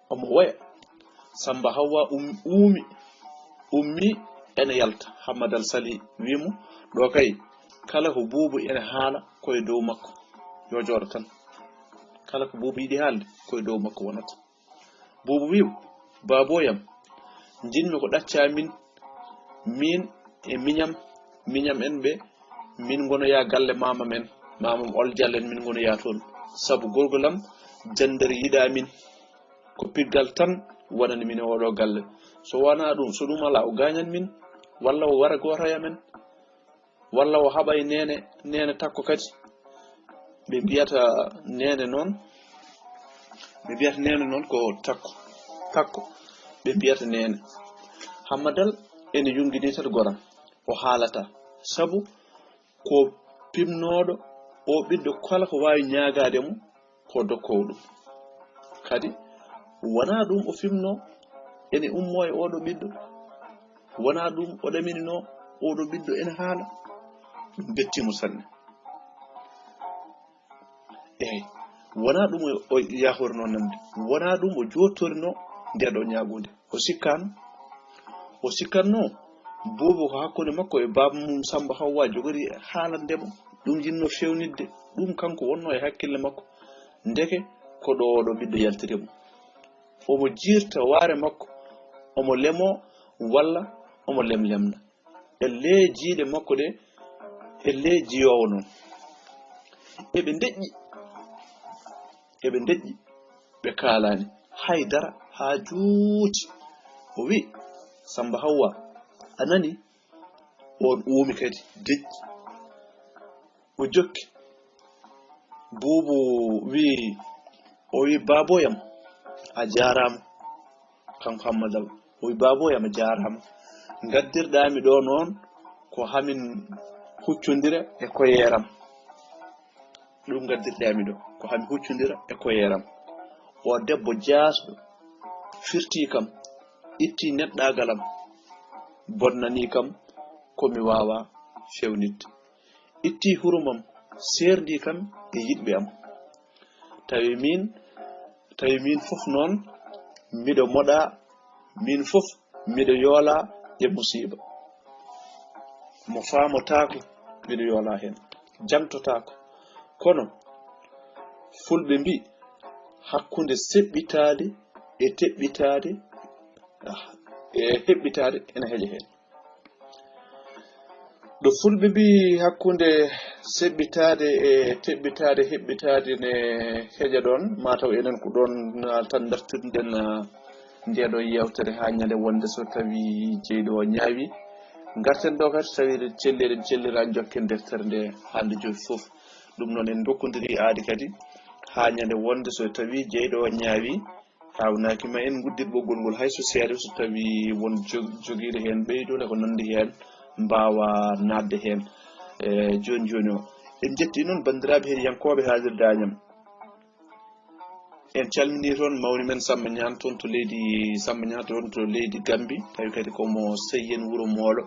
Omo woya. Samba Hawwa um-, uumi. Ummi ene yalta. Hammadal Sali wi mo, "Ɗo kay, kala ko buubu ene haala ko e dow makko. Yo jooɗo tan. Kala ko buubu yiɗi haalde, ko e dow makko wonata." Buubu wi mo, "Baabooyam, njiɗmi ko ɗacca min, min e miñam, miñam en ɓe, min ngonoya galle maama men, maamam Oljal en, min ngonoya toon. Sabu gorgol am, janndari yiɗa min, ko piggal tan wonani min e oɗo galle. So wona ɗum, so ɗum alaa, o gaañan min, walla o wara gootoya men." Walla o haɓay nene, nene takko kadi. Ɓe mbiyata nene noon, ɓe mbiyata nene noon ko takko, takko, ɓe mbiyata nene. Hammadal ene yungini tan goram, o haalata. Sabu ko pimnooɗo o ɓiɗɗo, kala ko waawi ñaagaade mo, ko dokkoowo ɗum. Kadi, wonaa ɗum o fimnoo ene ummoo e oɗo ɓiɗɗo. Wonaa ɗum o ɗaminino oɗo ɓiɗɗo ene haala. Ɗum betti mo sanne. Eey, wonaa ɗum o, o yahorno nande. Wonaa ɗum o jootorno nde ɗo ñaagunde. O sikkaano. O sikkatno buubu ko hakkunde makko e baaba mum Samba Hawwa jogori haalande mo. Ɗum yinno fewnitde. Ɗum kanko wonno e hakkille makko. Ndeke ko ɗo oɗo ɓiɗɗo yaltiri mo. Omo jiirta waare makko, omo lemo walla omo lemlemna. E lee jiiɗe makko ɗe, e lee jiyoowo noon. Eɓe ndeƴƴi, eɓe ndeƴƴi, ɓe kaalaani hay dara haa juuti. O wi, "Samba Hawwa, a nani?" Oon uumi kadi, deƴƴi. O jokki. Buubu wi, o wi, "Baabooyam, a jaaraama." Kanko Hammadal. O wi, "Baabooyam, a jaaraama. Ngaddirɗaa mi ɗo noon ko hamin huccondira e koyeeram." Ɗum ngaddirɗaa mi ɗo ko hamin huccondira e koyeeram. O debbo jaasɗo firti kam, itti neɗɗaagal am, bonnani kam ko mi waawaa fewnitde. Itti hurum am, seerdi kam e yiɗɓe am. Tawi min, tawi min fof noon, miɗo moɗa, min fof miɗo yoola e musiiba. Mo faamotaako, miɗo yoola heen. Jantotaako. Kono, fulɓe mbi, hakkunde seɓɓitaade e teɓɓitaade, ah, e heɓɓitaade ene heƴa heen. Ɗo fulɓe mbi hakkunde seɓɓitaade e teɓɓitaade, heɓɓitaade ne heƴa ɗoon, mataw enen ko ɗoon, ah, tan dartirɗen, ah, nde ɗo yeewtere haa ñande wonde so tawi jeyɗo o ñaawi. Ngarten ɗo kadi, tawi eɗen celli, eɗen cellira jokken deftere nde hannde jooni fof. Ɗum noon en ndokkondiri aadi kadi haa ñande wonde so tawi jeyɗo o ñaawi, hawnaaki ma en nguddir ɓoggol ngol hay so seeɗa, so tawi won jo-, jogiiɗo heen ɓeydole ko nanndi heen mbaawa naatde heen. E jooni jooni o. En njetti noon banndiraaɓe heɗiyankooɓe haalirde Añam. En calminii toon mawni men Samba Ñaan toon to leydi, Samba Ñaan toon to leydi Gambi, tawi kadi ko mo sehil wuro Moolo,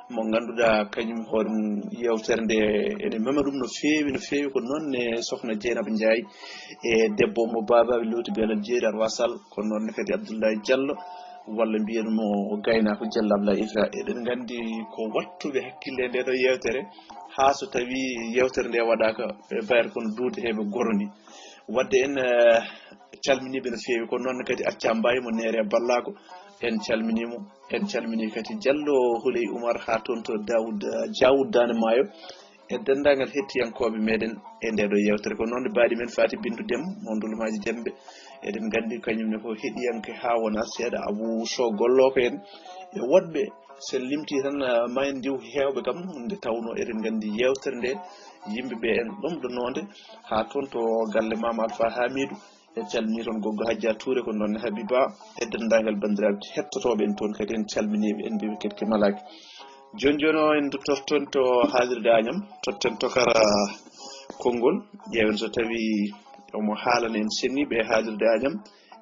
mo ngannduɗaa kañum hoore mum yeewtere nde ene mema ɗum no feewi, no feewi. Ko noon ne Sokhna Dieynaba Ndiaye e debbo mo Baaba Lowti Belal Jeeri Arwa Sall, ko noon ne kadi Abdoulaye Diallo, walla mbiyen mo gaynaako Diallo Abdoulaye Ifra. Eɗen nganndi ko wattuɓe hakkille e nde ɗo yeewtere, haa so tawi yeewtere nde waɗaaka e bayre kono duude heɓe goro ni. Wadde en eh, calminiiɓe no feewi, ko noon kadi Accam Mbaye mo Neere Ballaago, en calminii mo. En calminii kadi Jallo Huley Umar haa toon to Daawud, eh, Jaawud Daande Maayo, e denndaangal hettiyankooɓe meeɗen e ndee ɗoo yeewtere. Ko noon baaɗi men Faati Binndu Dem mo Ndulmaaji Dembe. Eɗen nganndi kañum ne ko heɗiyanke haa wonaa seeɗa, Abuu Sow gollooka en e woɗɓe. So en limtii tan, eh, ma en ndiw heewɓe kam, nde tawnoo eɗen nganndi yeewtere nde yimɓe ɓe en ɗomɗonoonde haa toon to galle Maam Alfa Haamiidu. En calminii toon Goggo Hajja Tuure, ko noon ne Habiba, e denndaangal banndiraaɓe hettotooɓe en toon kadi, en calminii ɓe, en mbiyii ɓe keɗke malaaki. Jooni jooni o en totton to haalirde Añam, totten Tokara konngol, ƴeewen so tawii omo haalana en senniiɓe e haalirde Añam,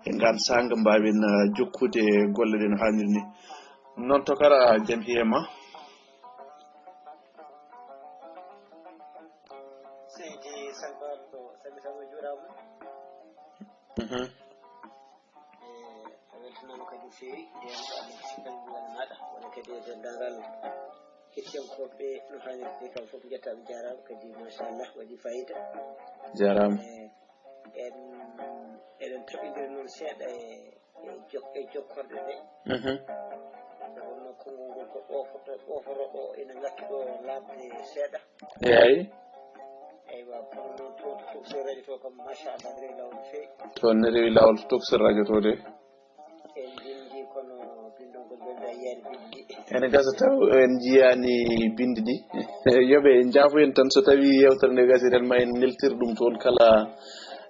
e ngaan saanga mbaawen, eh, jokkude golle ɗe no haaniri ni. Noon Tokara, jam hiye ma. Seydi Salman, ko Sami Samba juuraama. Mhm. E a weltanaama kadi no feewi, ndeen ko Allah sikkani wonanaɗa, wona kadi e denndaangal hettiyankooɓe no haanirde kam fof, njettaaɓe, njaaraama kadi, machallah, waɗi fayida. Jaaraama. E en, eɗen taɓindiri noon seeɗa e, e jok-, e jokkorɗe ɗe. Mhm. Nde wonnoo konngol ngol ko ɗoofoto, ɗoofoto ɗo ina ngakki ɗo laaɓde seeɗa. Eey. Eywa, kono noon to, to Tokosel Radio to kam, machallah, ne rewi laawol no feewi. To ne rewi laawol to Tokosel Radio to de. En mbinndi kono binndol ngol ɓe mbiya yiyaani binndi. Ene gasa taw en njiyaani binndi ɗi. Yo ɓe njaafo en tan so tawii yeewtere nde gasii tan ma en neltir ɗum toon kala,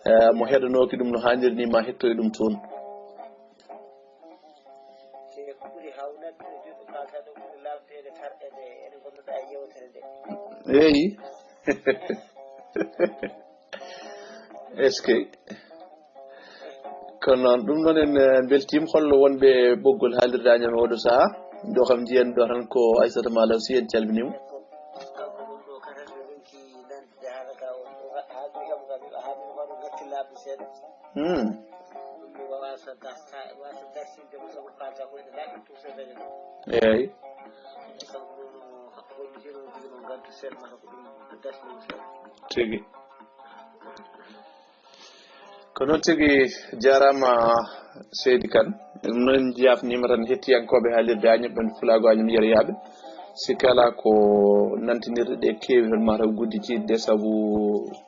eh, mo heɗanooki ɗum no haaniri ni ma hettoy ɗum toon. Te ko ɓuri hawnande juɗɗo kalta ɗo ɓuri lamteede tar ene, ene ngonnoɗa e yeewtere nde. Eeyi. Est-ce que? Kono noon, ɗum noon en, eh, mbeltiima. Hollo wonɓe ɓoggol haalirde Añam e oɗo sahaa? Ɗo kam njiyan ɗo tan ko Aissata Malaw Sy, en calminiima. Kanko ɗum ɗo kadi ronki nande haala ka o, o ha-, haaldi kam kam, haa min waɗo ngatti laabi seeɗa. Hmm. Ɗum mi wawa so darta, wawa so dartinde mo sabu kalta ko ene laaɓi tout seeɗa ɗo. Eeyi. Kanko ɗum o, o jino, jino ngantu seeɗa, mata ko ɗum dartinde mo seeɗa. Tigi. Ko noon tigi, jaaraama seydi Kan. Ɗum noon njaafniima tan hettiyankooɓe haalirde Añam ɓen, Pulaagu Añam yeriyaaɓe. Sikke alaa ko nantinirɗe ɗe keewi toon, mataw gudditii ɗe, sabu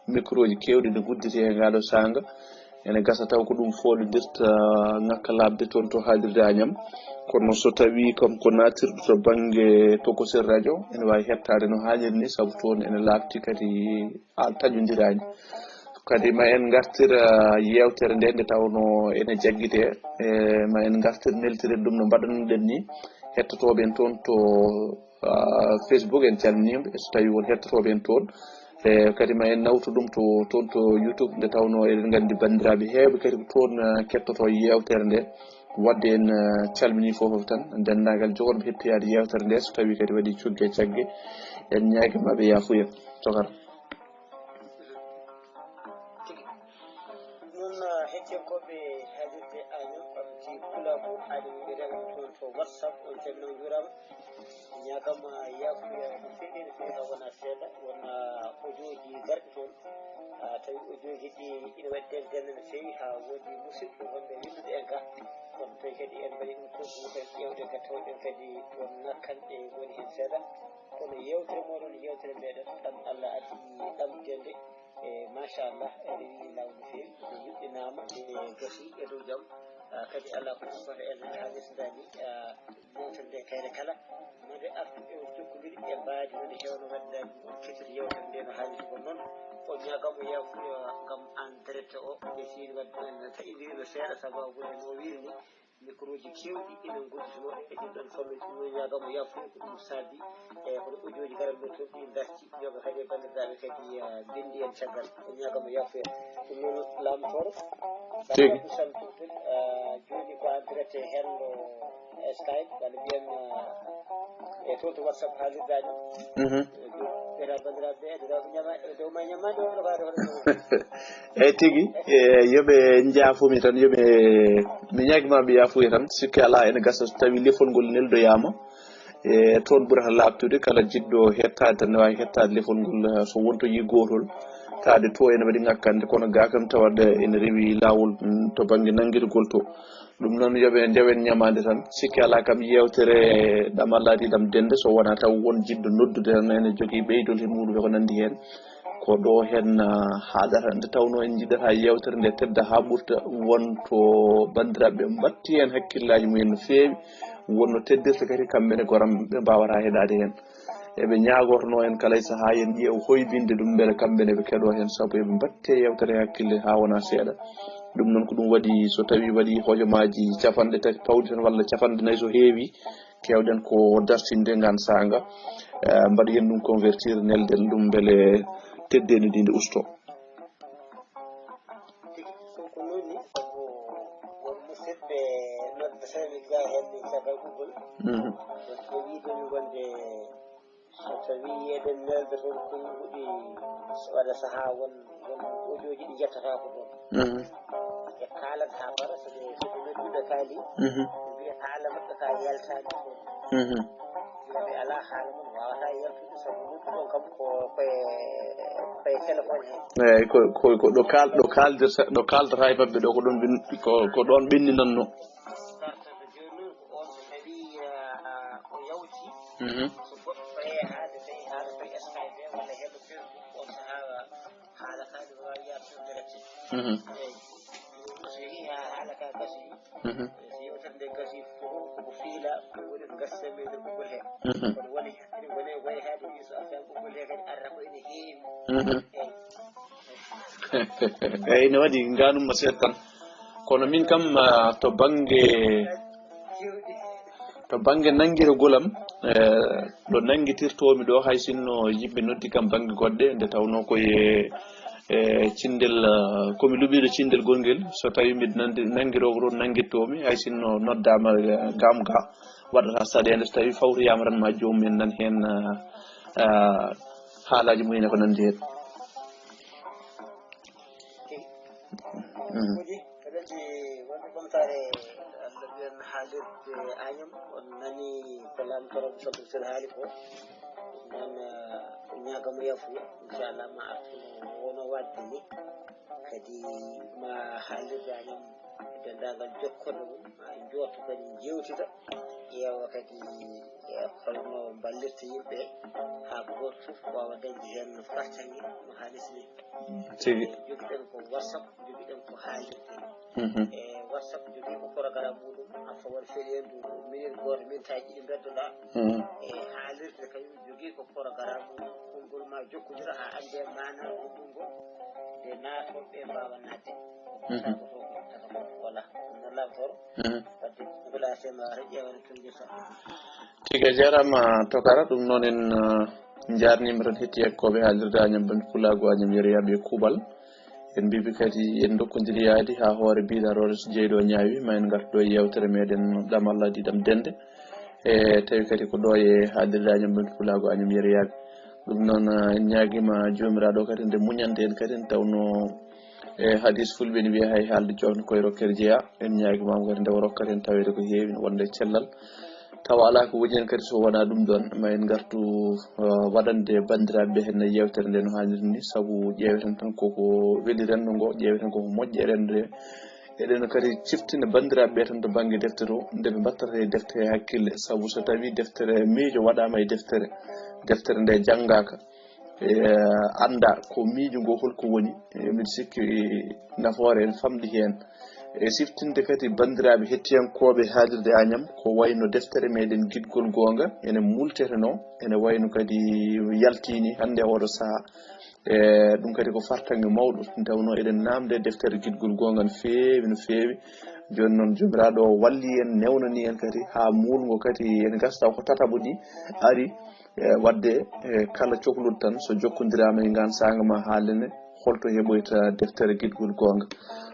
microji keewɗi ne gudditi he ngaɗo saanga. Ene gasa taw ko ɗum fooɗondirta ŋakka laaɓde toon to haalirde Añam. Kono so tawii kam ko naatirɗo to bannge Tokosel Radio, ene waawi hettaade no haaniri ni, sabu toon ene laaɓti kadi a taƴondiraani. Kadi ma en ngartir, ah, yeewtere nde, nde tawnoo ene jaggitee, e ma en ngartir neltiren ɗum no mbaɗannoɗen ni. Hettotooɓe en toon to, ah, Facebook, en calminiima ɓe, so tawii won hettotooɓe en toon. E kadi ma en nawtu ɗum to, toon to YouTube, nde tawnoo eɗen nganndi banndiraaɓe heewɓe kadi ko toon, ah, kettotoo yeewtere nde. Wadde en, ah, calminii fof fof tan, denndaangal jogorɓe hettoyaade yeewtere nde, so tawii kadi waɗii cogge e cagge, en ñaagii ma ɓe yaafuya. Cokar. Tigi. Ɗum noon, ah, hettiyankooɓe haalirde Añam, ɓamti Pulaagu, aɗa wiɗe rewɓe toon to WhatsApp, on calminii, on njuuraama. Ñaagam, ah, yaafuya no feewi, no feewi, haa wona seeɗa, won, ah, audio ji garɗi toon. Ah, tawi audio ji ɗi ina waɗi dendende no feewi, haa woodi musidɓe wonɓe winndude en ka. Kono tawi kadi en mbaɗi ɗum ko ɗum kadi ƴeewde ka tawɗen kadi won ŋakkanɗe ngoni heen seeɗa. Kono yeewtere mooɗon, yeewtere meɗen, ɗam Allah addi ɗamtende. E machallah, eɗen wiyi law no feewi, nde yuɓɓinaama, nde gasi e dow jam. Ah, kadi alaa ko ummata en haa lesdani, ah, yewtere nde kayre kala. Mode artu e jokkondiɗi e mbaadi woni hewno waɗde kettiti yewtere nde no haanirta ko noon. O ñaagamo yaafuya ngam en direct o, ɓe siiri waɗde en taƴindiriino seeɗa sababu en o wiiri ni. Microji keewɗi ina nguddutunoo e ɗin ɗon fannuuji. Ɗum noon ñaagamo yaafuya ko ɗum saabi. E kono audioji garan ɗo toon ɗi darti. Yoga kadi e banndiraaɓe kadi, ah, binndi en caggal. En ñaagamo yaafuya. Ɗum noon laamtoro. Tigi. Sabu ɗum tan, ah, jooni ko en direct e heen ɗo e Skype, walla mbiyen, ah, e toon to WhatsApp haalirde Añam. Mhm. Ɓeɗa banndiraaɓe ɓe, ɓeɗa ko ñama-, e dow ma ñammaande wonno ko ade hono ɗum. Eyi tigi, e, yo ɓe njaafumi tan, yo ɓe, mi ñaagima ɓe yaafuya tan, sikke alaa ene gasa so tawi lefol ngol neldoyaama. E, toon ɓurata laaɓtude, kala jiɗɗo hettaade tan ne waawi hettaade lefol ngol, eh, so wonto yi gootol. Ade to ene waɗi ŋakkande, kono ga kam tawat ene rewi laawol, mm, to bannge nanngirgol to. Ɗum noon, yo ɓe ndewen ñamaande tan. Sikke alaa kam, yeewtere ɗam Allah adii ɗam dende, so wonaa taw won jiɗɗo noddude tan, ene jogii ɓeydol he muuɗum e ko nanndi heen. Ko ɗo heen, ah, haaɗata, nde tawnoo en njiɗata yeewtere nde tedda haa ɓurta, won to banndiraaɓe mbaɗti heen hakkillaaji mumen no feewi, won no teddirta kadi kamɓe ne goram ɓe mbaawataa heɗaade heen. Eɓe ñaagornoo en kala e sahaa, en ƴeew hoybinde ɗum, mbele kamɓe ne ɓe keɗoo heen, sabu eɓe mbaɗti e yeewtere hakkille haa wonaa seeɗa. Ɗum noon ko ɗum waɗi, so tawii waɗi hojomaaji capanɗe tati pawɗi tan walla capanɗe nayi so heewi, keewɗen ko dartinde ngaan saanga, eh, mbaɗen ɗum convertir, nelden ɗum mbele teddeendi ndi usto. Tigi ko ko noni, sabu won musidɓe noddatooɓe ga heen min caggal ɓoggol. Mhm. Ɓe wiidemi wonde so tawii eɗen nelda toon, ko ɗum waɗi waɗa sahaa won, won audio ji ɗi njettataako toon. Mhm. Ɓe kaalat haa bara, so ɓe, so ɓe nodduɓe kaali, mhm, ɓe mbiya haala maɓɓe ka yaltaani toon. Mhm. Ɓe alaa haala mum waawataa yaltude, sabu nodduɗon kam ko, ko e, ko e téléphone he. Eeyi, ko, ko, ko ɗo kaal-, ɗo kaaldirta, ɗo kaaldata e maɓɓe ɗo, ko ɗon ɓen-, ko, ko ɗon ɓenninannoo. Sarta ko jooni noon, ko on so tawii, ah, o yawti, mhm, so goɗɗo ɓaye haade tawi haala koye Skype walla heɗo Facebook, on sahaa haala kaa ne waawi yaarude direct. Mhm. Eeyi. So yehii haa haala kaa gasii, mhm, so yewtere nde gasii fof, koko fiila, ɗum woni ko gasii tan e nder ɓoggol he. Mhm. Kono woni, woni, woni wayhaade ni so arta ɓoggol he kadi arata ko ene heewi. Mhm. Eeyi. Eeyi, ne waɗi ngaanum ma seeɗa tan. Kono min kam, ah, to bannge, to bannge nanngiragol am, eh, ɗo nanngitirtoomi ɗo, hay sinno yimɓe noddi kam bannge goɗɗe, nde tawnoo ko e, e cinndel, ah, ko mi luɓiiɗo cinndel gongel, so tawii mbiɗo nanndi-, nanngiroo ko ɗoon nanngirtoomi, hay sinno noddaama, eh, gam ga waɗata saɗeende, so tawii fawtoyaama tan ma joomum en nan heen, ah, ah, haalaaji mumen e ko nanndi heen. Mm. Eɗen nji wonde ɓamtaare Allah mbiyen haalirde Agnam, on nani ko Laamtoro Abdou Sabour Sel haali ko. Ɗum noon, eh, ñaagamo yafuya, inchallah ma artu no wonno waɗde ni. Kadi ma haalirde Agnam e denndaangal jokkonde mum, ma en njooto kadi njeewtida. Ƴeewa kadi, e holno mballirta yimɓe haa gooto fof waawa dañde heen fartaŋŋe no haanirta ni. Tigi. E, jogiɗen ko WhatsApp, jogiɗen ko haalirde. Mhm. E, WhatsApp jogii ko programme muɗum, affaire won feriyendu, minute gooto, minutaaji ɗiɗi mbeddoɗaa. Mhm. E, haalirde kadi jogii ko programme mum, konngol ma jokkondira haa annde maanaa konngol ngol, nde naatooɓe mbaawa naatde. Mhm. Ko to ko tata ko wala. Ɗum noon Laamtoro. Mhm. Wadde, Abdoulaye Sène Wara ƴeewa no tolnirta. Tigi a jaaraama, Tokara. Ɗum noon en, uh, njaarniima tan heɗotooɓe haalirde Agnam Banndi Pulaagu, Agnam Yeriyaaɓe e Kuuɓal. En mbiiɓe kadi en ndokkondirii yaadi haa hoore biiɗa roore so jeyɗo ñaawi, ma en ngartu ɗo e yeewtere meɗen ɗam Allah adii ɗam dende. E tawi kadi ko ɗo e haalirde Agnam Banndi Pulaagu, Agnam Yeriyaaɓe. Ɗum noon, uh, en ñaagiima Joomiraaɗo kadi nde muñanta en kadi, tawnoo e hadis fulɓe ne wiya hay haalde joofde koye rokkere jeyaa. En ñaagiima mo kadi nde o rokkat en taweede ko heewi wonde cellal. Tawa alaa ko woni heen kadi so wonaa ɗum ɗoon. Ma en ngartu, uh, waɗande banndiraaɓe ɓe heen yeewtere nde no haaniri ni, sabu ƴeeweten tan koko weli renndo ngo, ƴeeweten koko moƴƴi e renndo nde. Eɗen kadi ciftina banndiraaɓe ɓe tan to bannge defte to, nde ɓe mbattata e defte he hakkille, sabu so tawii deftere miijo waɗaama e deftere, deftere nde janngaaka, e, annda ko miijo ngo holko woni, e, miɗo sikki nafoore ene famɗi heen. E siftinde kadi banndiraaɓe hettiyankooɓe haalirde Agnam, ko wayno deftere meɗen Giɗgol Goonga ene multetenoo, ene wayno kadi yaltiini hannde e ooɗo sahaa. E ɗum kadi ko fartaŋŋe mawɗo, nde tawnoo eɗen naamnde deftere Giɗgol Goonga no feewi, no feewi. Jooni noon, Joomiraaɗo o walli en, newnani en kadi haa muulngo kadi ene gasa taw ko tataɓo ɗi ari. E, waɗde, e, kala cohluɗo tan, so jokkondiraama e ngaan saanga ma haalane holto heɓoyta deftere Giɗgol Goonga.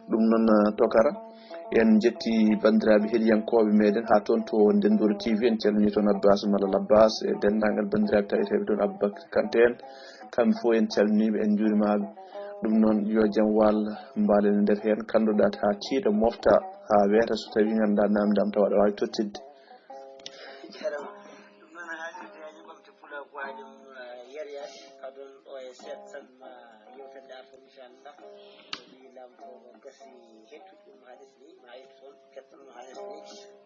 Ɗum noon, e, Tokara, en njetti banndiraaɓe heɗiyankooɓe meɗen haa toon to Ndenndori T V, en calminii toon Abbas Malal Abbas e denndaangal banndiraaɓe taweteeɓe toon, Aboubacry Kanté en, kamɓe fof en calminii ɓe, en njuuriima ɓe. Ɗum noon, yo jam wal mbaalen e nder heen, kannduɗaa haa tiiɗa mofta haa weeta so tawii ngannduɗaa naamndaama tawa aɗa waawi tottidde. Jarama. Ɗum noon haalirde Agnam Ɓamte Pulaagu, Agnam, eh, Yeriyaaɓe, adon ɗo e seeɗa tan ma yewtere nde arta. Si hettude ɗum haa les ni, ma yettu toon, kettan ɗum haa les ni.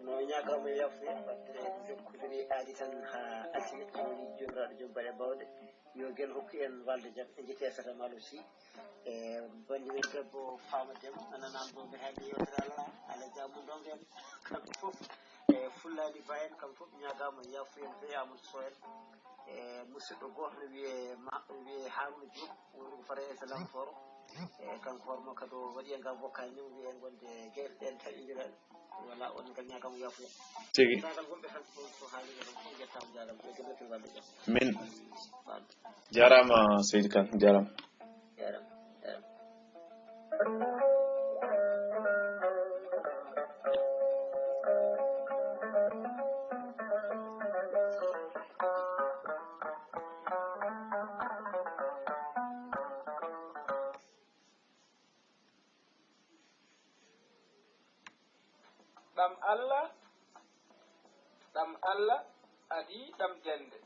No ñaagaama yafuye, waɗde jokkodiri aadi tan haa altine, ko woni Joomiraaɗo Joom Baɗe Bawɗe. Yo geno hokku en walde jam. En njetti Aissata Malo Sy. E banndiraaɓe debbo Fama Dem, a nanaama ɗo mbiɗa haalde yewtere alaa, alaa jaamu ndongo en. Kamɓe fof, e Fullaani Ba en, kamɓe fof ñaagaama yafuye en, ɓe Amadou Sow en. E musidɗo gooto no wiyee ma, wiyee Haruna Diop, woni ko Farayse Lamtooro. E kanko hoore makko kadi o waɗi e ngal vocal ni, o wiyi en wonde geɗe ɗen taƴondiral. Wala, on ngal ñaagaama yafuye. Tigi. Dendagal wonɓe tan ko, ko haalirde ɗon fof, njettaama, njaaraama, yo jam yettin walde jam. Min. Voilà. Jaaraama, Seydi Kane, jaaraama. Jaaraama, jaaraama. Ɗam Allah, ɗam Allah, adii ɗam jannde.